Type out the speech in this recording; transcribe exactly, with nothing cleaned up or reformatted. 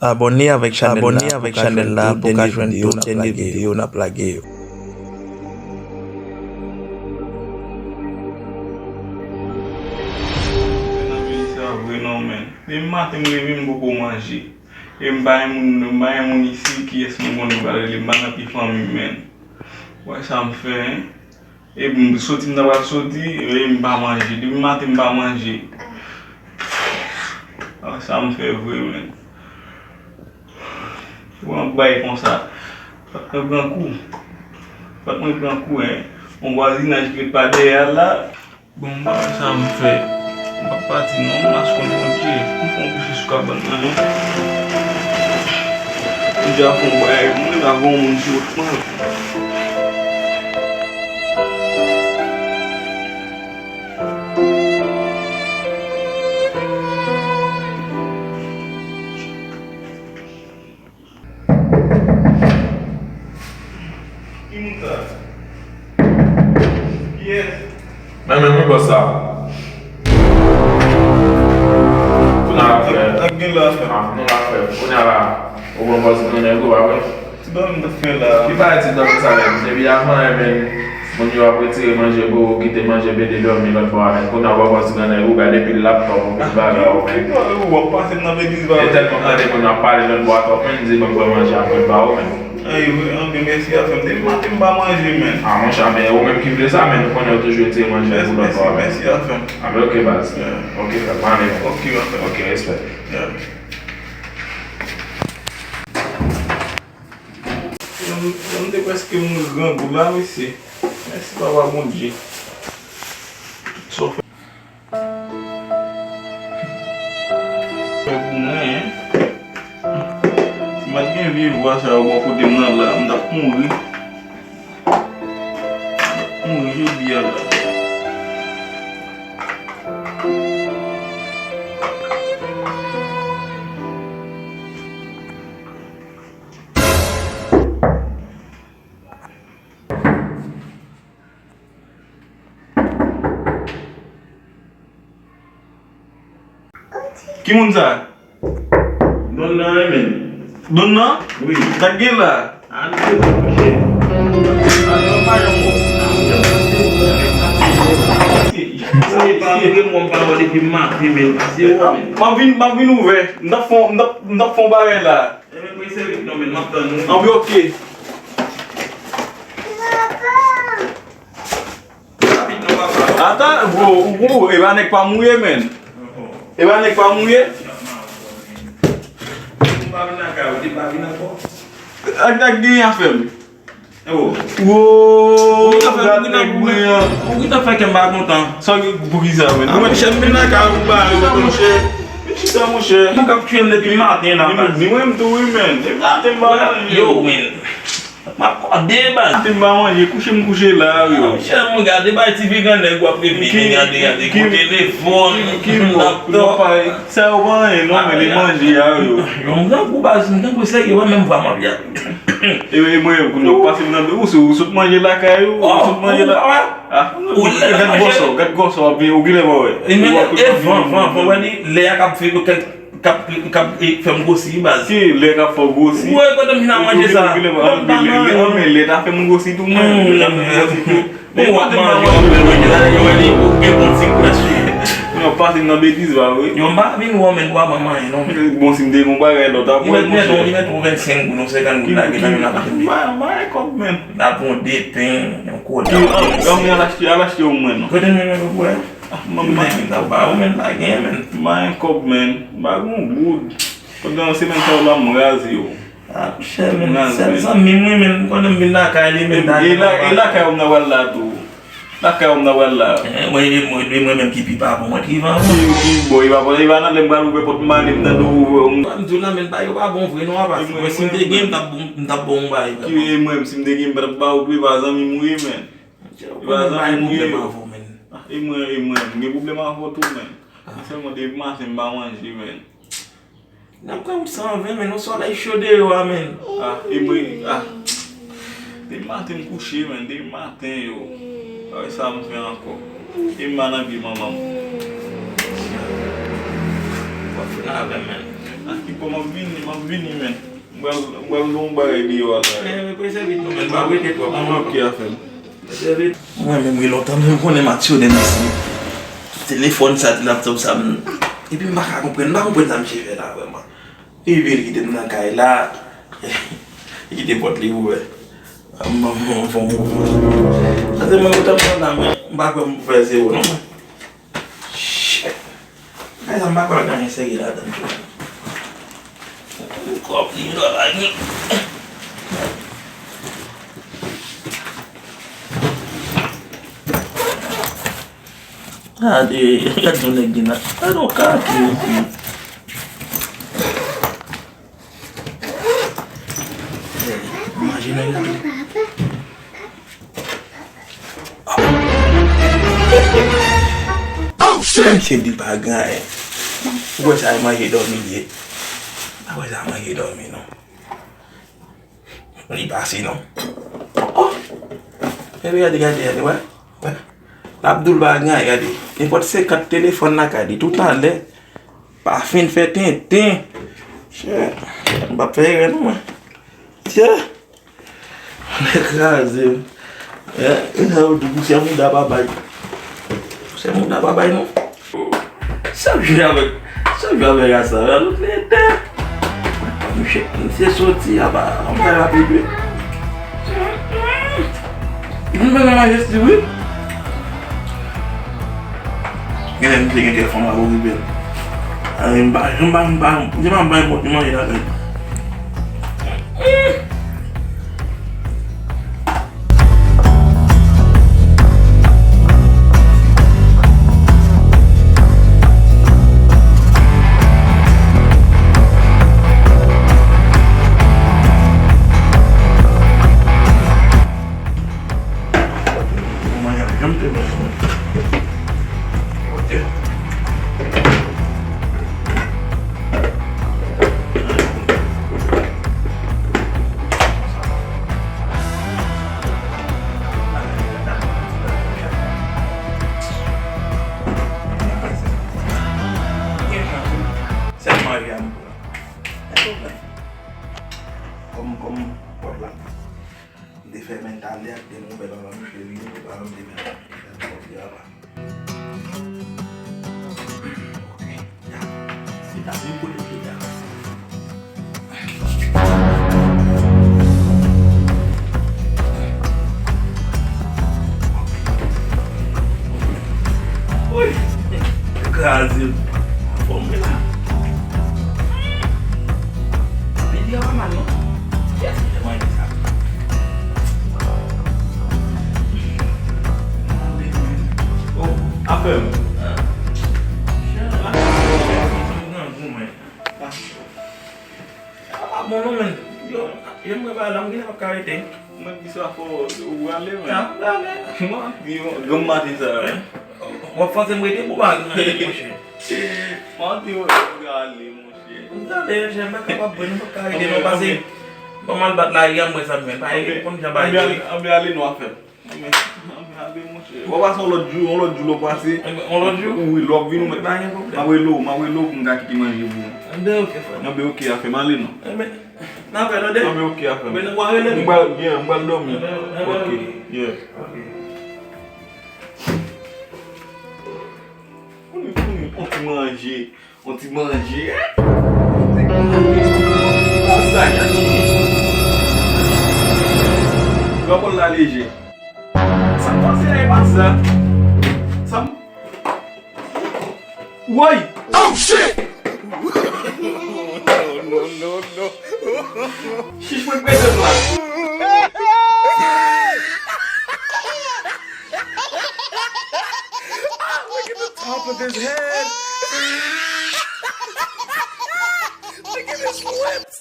Abòne avèk chanèl la pou ka jwenn tout dènye videyo n ap lage yo. Nan peyi sa vre non, men. Depi maten m reve, m poko manje. E m pa gen moun, m pa gen moun isi, kiyès mwen konnen pral rele, m pa nan pi fanmi m, men. Wè sa m fè, en. E m soti, m ta pral soti, e m pa manje. Depi maten, m pa manje. A, sa m fè vre, men. Pou yon bagay konsa. Fòk mwen pran kou. Fòk mwen pran kou, en. Yon vwazinaj ki ret pa dèyè a la. Bon, m pa wè sa m fè. M p ap pati non, m mas konn Bondye. M fè yon kouche sou kabann nan, non. Bondye ap fè yon bagay, mwen la gon moun sou wòch mwen. Ki moun sa? Kiyès? Mwen menm wi, bòs la. Kounye a l ap fè. Sa k gen la, frè? Ah, kounye a l ap fè. Kounye a la, ou pran pòz grannèg ou, pa vre? Ti dòmi m t ap fè la. Ki bagay ti dòmi sa menm? Depi avan yè menm, moun yo ap retire manje pou ou, kite manje mete dòmi lòt bò a menm. Kounye a w ap pran ti grannèg ou, gade pil laptòp ou, pil bagay ou menm. Ou ap pase m nan betiz ba. E tèlman m tande moun ap pale lòt bò a twòp menm, m di ban m pran manje a mwen ba ou menm. Anyway, anben, mèsi afè m. Depi maten m pa manje menm. Ah, monchè, men ou menm ki vle sa, men ou konnen yo toujou retire manje pou lòt bò a menm. Mèsi afè m. Anben, ok, baz. Ok, frè m, ale. Ok, ok. Ok, respè. Jan m te prèske mouri grangou la, mesye. Mèsi, Papa Bondye. Sa w fè pou mwen, en. Si m pa t gen vye vwa sa yo bò kote m nan la, m t ap mouri. M t ap mouri jodi a la. Ki moun sa? Don nan, wi, men. Don nan? Wi. Sa k gen la? Ann, monchè. Ann, pa yon mo. Sa e pa vre, mwen pa wè depi maten, men. Se ou, men. M ap vin, m ap vin ouvè. M t ap fè, m t ap, m t ap fè yon bagay la. Ebyen, prese vit non, men, m ap tann ou. Anvi, ok. Rapid non, papa. Ata, bro, ou, ou, e pa nèg pa mouye, men. E pa nèg pa mouye. Ou pa vin lakay ou, ou te pa vin ankò. Ak, ak gen afè m. Ewo. Wo, ou gentan fè, ou gentan, ou gentan fè kè m pa kontan. Sa gen pou ki sa, men? Ah, monchè, m vin lakay ou ba yo, monchè. Vin chita, monchè. Ou k ap tiye m depi maten la, baz. Ni mwen m tou, wi, men. Depi maten m pa manje. Yo, men. M ap kòde, baz. Maten m pa manje, kouche m kouche la, yo. Ah, monchè, mwen gade bay ti vi grannèg w ap revini, gade, gade, gon telefòn, laptòp. Sa yo pa anyen, non, men li manje a, yo. Yon grangou, baz, yon grangou serye, wè, menm vwa m ap ya. E, e mwen, kounye a, w pase m nan, ou sot, ou sot manje lakay ou, ou sot manje la. Ah, gad gwosè w, gad gwosè w ap vin, ou genlè pa wè. E van, van, van, wè li, lè a k ap fè, k ap, k ap, k ap, e, fè m gwosi, baz. Ki lè k ap fè w gwosi? Wè, kote m vin a manje sa. Ou genlè pa wè, men lè ta fè m gwosi tou, mwen, lè ta fè m gwosi tou. Bon, w ap manje, w ap bwè, manje la, yo wè li, ou gen bon ti gwès, wi. Mwen ap pase m nan betiz, pa vre? Yo, m pa vin wè w, men, w ap manyen, non, men. Bon, si m te gen yon bagay, lòt ap wè, monchè. Li mèt yon, li mèt yon vennsenk goud, yon senkant goud la, gen nan men nan pa fè. M pa, m pa gen kòb, men. N ap yon deten, yon kote. Ann, ann, al achte, al achte yon mwen, non. Kote m gen mwen pou wè? Ah, manman. Men, m ta ba ou, men, m pa gen, men. M pa gen kòb, men. M pa gen yon goud. Pandan semèn sa yo la, m raze yo. Ah, monchè, men, sèl zanmi m, wi, men, pandan m vin lakay li, men, e la, e lakay ou m nan pral la tou. Lakay ou m nan pral la. Eh, mwen, e mwen, e mwen menm ki pi pa bon, mwen ki van. Ki, ki bon, e pa bon, e pa nan lè m pral ouvè pòt m ale, m tande ou ouvè, ou m di w la, men, bagay yo pa bon vre, non, apa. Mwen, si m te gen, m t ap bon, m t ap bon, bagay, ki, e mwen, si m te gen, m pa t ap ba ou tou, e pa zanmi m ou ye, men. Monchè, ou konnen m pa gen pwoblèm avè w, men. Ah, e mwen, e mwen, m gen pwoblèm avè w tou, men. Ah. Sèlman depi maten m pa manje, men. N ap pran wout san ven, men, yon sòlèy cho deyò a, men. Ah, e mwen, ah. Depi maten m kouche, men, depi maten yo. Pa wè sa m fè ankò. E m pa nan pye manman m. W ap fini avè m, men. Pipo, m ap vini, m ap vini, men. M pral, m pral gen yon bagay deyò a la. Men, men, prese vit non, men, m ap rete twòp. An, ok, afè m. Prese vit. Mwen menm, gen lontan m konnen m aksyonè misye. Telefòn sa, ti laptòp sa, m, epi m pa ka konprann, m pa konprann sa misye fè la, vrèman. Li vin kite m nan kay la, li kite pòt li ouvè. M, m, m fè yon mouvman. Sa se mwen, lontan m konn la, men m pa kwè m fè zewo, non. Shit. Bagay sa m pa kwè l gen anyen serye ladan l tou. Kòb li, dòla li. Gade, gade yon nèg gen nan. Gade yon kaki, yon fi. Manje nèg la tou. Oh shit! Misye di pa gen anyen. Ou wè sa e manje dòmi li ye. Pa wè sa manje dòmi non. Li pase non. Oh! Epi gade, gade, gade, wè. Wè. L ap di w l pa gen anyen, gade. Nenpòt senkant telefòn lakay li, toutalè. Pa fin fè tenten. Chè, m p ap fè erè non, mwen. Chè. Nèg kraze m. Eh, e sa yo di pousyè mouda pa bay. Pousyè mouda pa bay non. Chak jou avèk, chak jou avèk rasa, la tout li etè. Misye, misye soti, apa, anpè rapid wi. Vin fè nan majesti wi. Genlè misye gen kèk fanm ap okipe l. Ay, m pa, m pa, m pa, m pa bay mòd manje lakay. Mwen janm te wè sa. Ok. Sèl mari a m pou la. Kòm, kòm pòt la. M te fèmen talè ak de nouvèl anvan misye vini, epi pa m te menm fè kòb li apa. Ok, ya. Se ta vin kote m ye a. Woy! Kraze m. Anfòm wi la. Medya pa mal non. Yes, mwen renmen sa. Oh, afè m. Ah. Chè, la, mwen grangou mwen. Ah. Ah, pa bon non, men. Yo, yo, mwen pa la, m genlè p ap ka rete. Mwen di sa fò ou prale, men. Ah, m prale. Mwen di, granm maten sa. W ap fòse m rete pou bagay, monchè. Mwen di, ou prale, monchè. M prale, monchè, m pa kapab, mwen, m p ap ka rete, non, pase. Bon, m al bat lari a, m wè sa m jwenn. Pa gen konn jan bagay yo ye. Anben, ale non, afè m. Anben, anben, ale, monchè. W ap pase yon lòt jou, yon lòt jou lè w pase. Anben, yon lòt jou? Wi, lè w ap vin, ou mèt. Pa gen pwoblèm. M ap rele w, m ap rele w pou m ka kite manje pou ou. Anben, ok, frè. Anben, ok, afè m, ale non. Anben, n ap fè, tande? Anben, ok, afè m. Anben, nou pral rele m. M pral, yeah, m pral dòmi. Anben, anben, ok, ok. Yeah. Ok. Konnen, konnen, on ti manje. On ti manje, hein? On ti manje. Sa, gade. Pran kòl la leje. Sa m panse a, e pa sa. Sa m, woy! Oh, shit! No, no, no, no. Chich mwen prete m la. Ah, look at the top of his head. Look at his lips.